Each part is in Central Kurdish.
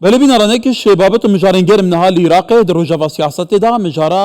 Belê bînaranekîş babet û mijarên germ niha li Iraqê di rojeva siyasetê de mijara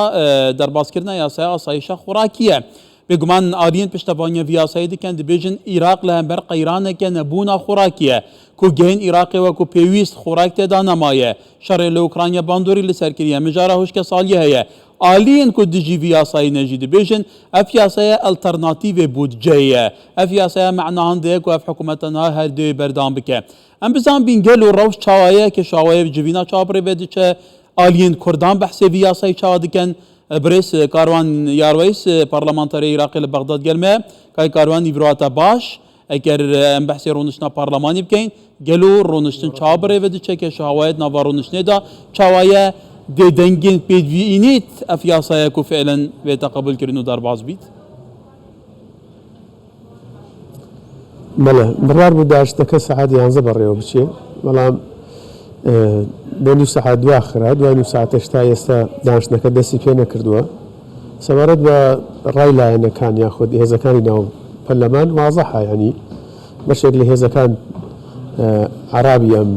derbaskirina yasaya asayîşa xorakî ye. Bêguman aliyên piştevaniya vî yasayê dikin dibêjin Iraq li hember qeyraneke nebûna xorakî ye ku gehên Iraqê wekû pêwîst xorak tê de nemaye. Şerê li Ukrayna bandorî li ser kiriye. Mijara huşkesaliyê heye. Aliyên ku dijî vî yasayê ne jî dibêjin ev yasaya alternatîvê bûdceyê ye. Ev yasaya me'na hinde ye ku ev hikûmeta niha her dê berdewam bike. Em bizanbîn gelo rewş çawa ye, kêşawayê civîna çawa birêve diçe, aliyên Kurdan behsê vî yasayê çawa dikin. Birêz Karwan Yarweys parlamenterê Iraqê li Bexdad gel me ye. Kay Karwan îro hate baş. Eger em behsê rûniştina parlemanî bikeyn, gelo rûniştin çawa birêve diçe, kêşehawayê di nava rûniştinê de çawa ye, dê dengên pêdivî înît ev yasaya ku fiilen bête qebûlkirin û derbas bît? Bele, biryar bû daşteke saet yanze beڕێوە بچێ، بەڵام بۆ نیو سەعات دوا خرا، دوای نیو سەعاتەش تا ئێستا دانیشتنەکە دەستی پێ نەکردووە. سەبارەت بە ڕای لایەنەکان یاخود هێزەکانی ناو پەرلەمان وازحە، یانی بەشێک لە هێزەکان عەرابی ئەم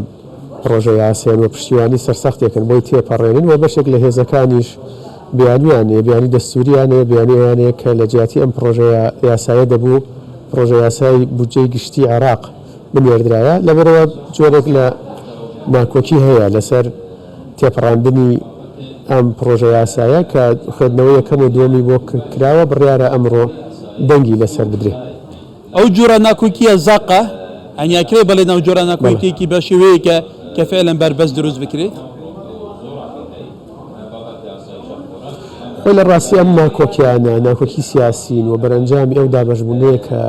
پڕۆژە یاسایەن و پشتیوانی سەرسەختێکن بۆی تێپەڕێنن و بەشێک لە هێزەکانیش بیانویان هەیە، بیانوی دەستوریان هەیە، بیانوی ئەوەیان هەیە کە لە جیاتی ئەم پڕۆژە یاسایە دەبوو پڕۆژە یاسای بودجەی گشتی عێراق بنێردرایە، لەبەرئەوە جۆرێک لە ناکۆکی هەیە لەسەر تێپەڕاندنی ئەم پڕۆژە یاسایە کە خوێندنەوەی یەکەم و دووەمی بۆ کراوە، بڕیارە ئەمڕۆ دەنگی لەسەر بدرێ. ئەو جۆرە ناکۆکییە زەقە، یانی ئەکرێ بڵێن ئەو جۆرە ناکۆکییەکی بە شێوەیەکە کە فعلەن بەربەست دروست بکرێت؟ خۆی لە ڕاستی ئەم ناکۆکیانە ناکۆکی سیاسین و بەرەنجامی ئەو دابەشبوونەیە کە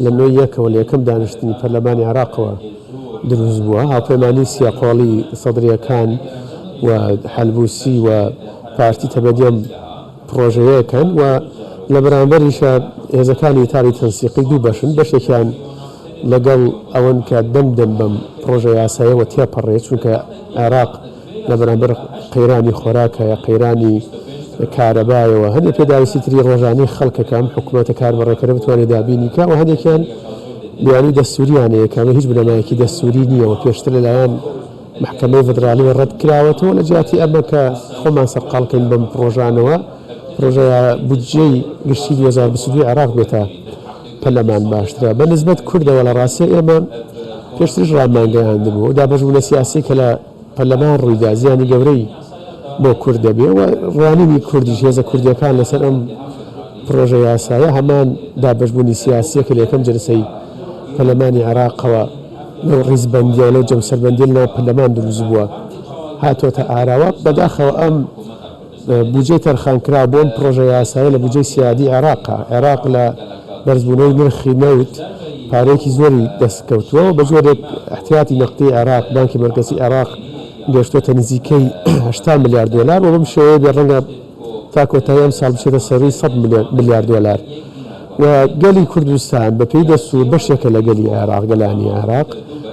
لە نۆی یەکەوە لە یەکەم دانیشتنی پەرلەمانی عێراقەوە دروست بووە، هاوپەیمانی سیاقۆڵی سەدرییەکان و حەلبوسی و پارتی تەبەدی ئەم پڕۆژەیەکەن و لە بەرامبەریشا هێزەکانی ئیتاری تەنسیقی دوو بەشن، بەشێکیان لەگەڵ ئەوەن کە دەنگ بدەن بەم پڕۆژە یاسایەوە تێپەڕێت، چونکە عێراق لە بەرامبەر قەیرانی خۆراکە یا قەیرانی کارەبایەوە هەندێک پێداویستی تری ڕۆژانەی خەڵکە کە ئەم حکوومەتە کاربەڕێکەرە بتوانێت دابینی کا و هەندێکیان بیانووی دەستووریان هەیە کە ئەمە هیچ بنەمایەکی دەستووری نییە و پێشتر لەلایەن مەحکەمەی فیدراڵیەوە ڕەت کراوەتەوە لە جیاتی ئەمە کە خۆمان سەرقاڵ کەین بەم پڕۆژانەوە پڕۆژە بودجەی گشتی 2022 عێراق بێتە پەرلەمان باشترە بە نسبەت کوردەوە لە ڕاستیە ئێمە پێشتریش ڕامانگەیاندبوو ئەو دابەشبوونە سیاسی کە لە پەرلەمان ڕوویدا زیانی گەورەی بۆ کورد دەبێ و ڕوانینی کوردیش هێزە کوردیەکان لەسەر ئەم پڕۆژە یاسایە هەمان دابەشبوونی سیاسیە کە لە یەکەم جەلسەی پەرلەمانی عێراقەوە لەو ڕیزبەندیە و لەو جەمسەربەندیە لەناو پەرلەمان دروست بووە هاتۆتە ئاراوە. بەداخەوە ئەم بودجەی تەرخانکراو بۆ ئەم پڕۆژە یاسایە لە بودجەی سیادی عێراقە. عێراق لە بەرزبوونەوەی نرخی نەوت پارەیەکی زۆری دەستکەوتووە و بە جۆرێک ئیحتیاتی نەقدی عێراق، بانکی مەرکەزی عێراق گەیشتووەتە نزیکەی 80 ملیار دۆلار و بەم شێوەیە بێ ڕەنگە تا کۆتایی ئەمساڵ بچێتە سەرووی 100 ملیار دۆلار و گەلی کوردستان بە پێی دەستوور بەشێکە لە گەلی عێراق، گەلانی عێراق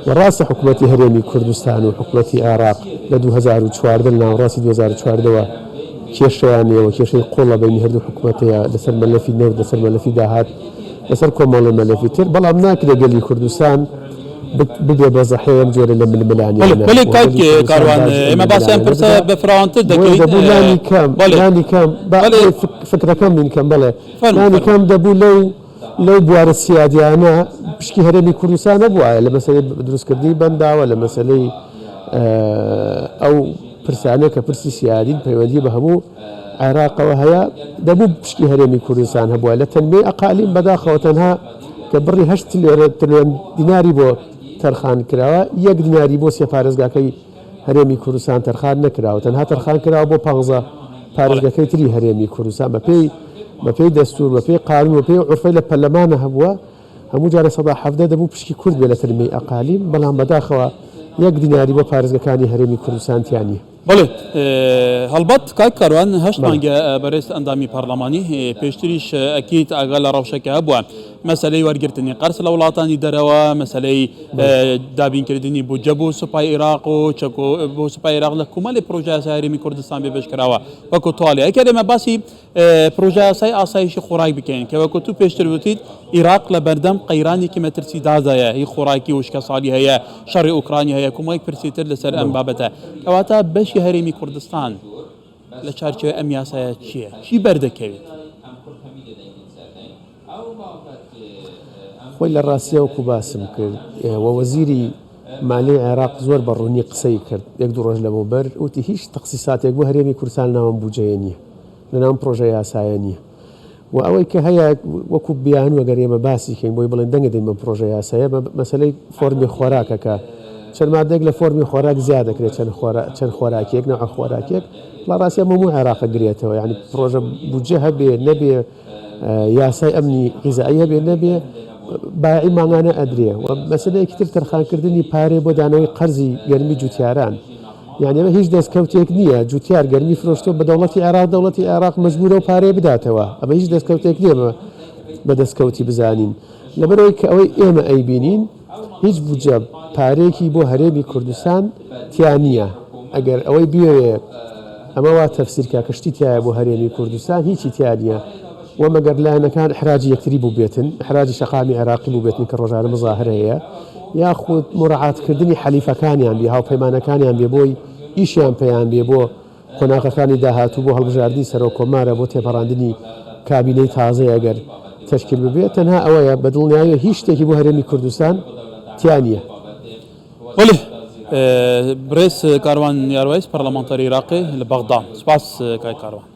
و ڕاستە حکوومەتی هەرێمی کوردستان و حکوومەتی عێراق لە 2014 لە ناوەڕاستی 2014 وە کێشەیان هەیە و کێشەی قووڵ لە بەینی هەردوو حکوومەت هەیە لەسەر مەلەفی نەوت، لەسەر مەلەفی داهات، لەسەر کۆمەڵێ مەلەفی تر، بەڵام ناکرێ گەلی کوردستان ببێ بە زەحیەی ئەم جۆرە لە بەڵێ ململانێیانە بەڵێ و کاک گەلی کوردستان کاروان باجی ئەم ئێمە باسی ئەم ململانێیانە پرسە بدا. بە فراوانتر بۆیە دەکەین دەبوو لانی کەم بەڵێ لانی کەم با بەڵێ فکرەکەم بین کەم بەڵێ فەرموو لانی فەرموو. کەم دەبوو لەو لەو بوارە سیادیانە پشکی هەرێمی کوردستان نەبوایە لە مەسەلەی دروستکردنی بەنداوە لە مەسەلەی ئەو پرسانە کە پرسی سیادین پەیوەندی بە هەموو عێراقەوە هەیە دەبوو پشکی هەرێمی کوردستان هەبووە لە تەنمیەی ئەقالیم بەداخەوە تەنها کە بڕی هەشت ترلیۆن دیناری بۆ تەرخان کراوە یەک دیناری بۆ سێ پارێزگاکەی هەرێمی کوردستان تەرخان نەکراوە تەنها تەرخان کراوە بۆ پانزە پارێزگەکەی تری هەرێمی کوردستان بەپێی بەپێی دەستور بەپێی قانون بەپێی عورفەی لە پەرلەمانە هەبووە هەموو جارێ 17% دەبوو پشکی کورد بێ لە تەنمیەی ئەقالیم بەڵام بەداخەوە یەک دیناری بۆ پارێزگەکانی هەرێمی کوردستان تیا نییە. بەڵێ هەڵبەت کاک کاروان هەشت بەڵێ. مانگە بەرێز ئەندامی پەڕلەمانی پێشتریش ئەکید ئاگا لە ڕەوشەکە هەبووە. مەسەلەی وەرگرتنی قەرز لە وڵاتانی دەرەوە، مەسەلەی دابینکردنی بودجە بۆ سوپای ئیراق و چەک بۆ سوپای ئیراق لە کومەلی پرۆژە یاسای هەرێمی کوردستان بێبەش کراوە وەکو توالی ئەگەر ئێمە باسی پرۆژە یاسای ئاسایشی خۆراک بکەین کە وەکو تو پێشتر وتیت ئیراق لە بەردەم قەیرانێکی مەترسیداردایە هی خۆراکی وشکەساڵی هەیە شەڕی ئۆکرانی هەیە کومەڵێک پرسی تر لەسەر ئەم بابەتە کەواتە بەشی هەرێمی کوردستان لە چارچێوەی ئەم یاسایە چییە؟ چی بەردەکەوێت؟ خۆی لە ڕاستیا وەکو باسم کرد و وەزیری مالیەی عێراق زۆر بە ڕوونی قسەی کرد یەک دوو ڕۆژ لەمەوبەر وتی هیچ تەخسیساتێک بۆ هەرێمی کوردستان لەناو ئەم بودجەیە نییە لەناو ئەم پڕۆژە یاسایە نییە و ئەوەی کە هەیە وەکو بیانوو گەر ئێمە باسی کەین بۆی بڵێن دەنگ دەین بەم پڕۆژە یاسایە بە مەسەلەی فۆرمی خۆراکە کە چەند مادەیەک لە فۆرمی خۆراک زیاد دەکرێت چەند خۆرا چەند خۆراکێک نەوع خۆراکێک لە ڕاستیا هەموو عێراقە گرێتەوە یعنی پڕۆژە بودجە هەبێ نەبێ یاسای ئەمنی غیزایی هەبێ نەبێ بایعی مانگانە ئەدرێ و مەسەلەیەکی تر تەرخانکردنی پارەی بۆ دانەوەی قەرزی گەرمی جوتیاران یعنی ئەمە هیچ دەستکەوتێک نییە جوتیار گەرمی فرۆشتووە بە دەوڵەتی عێراق دەوڵەتی عێراق مەجبورە و پارەی بداتەوە ئەمە هیچ دەستکەوتێک نییە بە بە دەستکەوتی بزانین لەبەرئەوەی کە ئەوەی ئێمە ئەیبینین هیچ بودجە پارەیەکی بۆ هەرێمی کوردستان تیا نییە، ئەگەر ئەوەی بیەوێ ئەمە وا تەفسیر کا کە شتی تیایە بۆ هەرێمی کوردستان هیچی تیا نییە و مەگەر لایەنەکان ئیحراجی یەکتری بووبێتن، ئیحراجی شەقامی عێراقی بووبێتن کە ڕۆژانە مزاهرە هەیە یاخود موراعات کردنی حەلیفەکانیان بێ هاوپەیمانەکانیان بێ بۆی ئیشیان پێیان بێ بۆ قۆناغەکانی داهاتوو بۆ هەڵبژاردنی سەرۆک کۆمارە بۆ تێپەڕاندنی کابینەی تازەی ئەگەر تەشکیل ببێت تەنها ئەوەیە بە دڵنیاییەوە هیچ شتێکی بۆ هەرێمی کوردستان تیا نییە. بەڵێ بڕێز کاروان یاروەیس پەرلەمانتاری ئیراقی لە بەغدا سپاس کاک کاروان.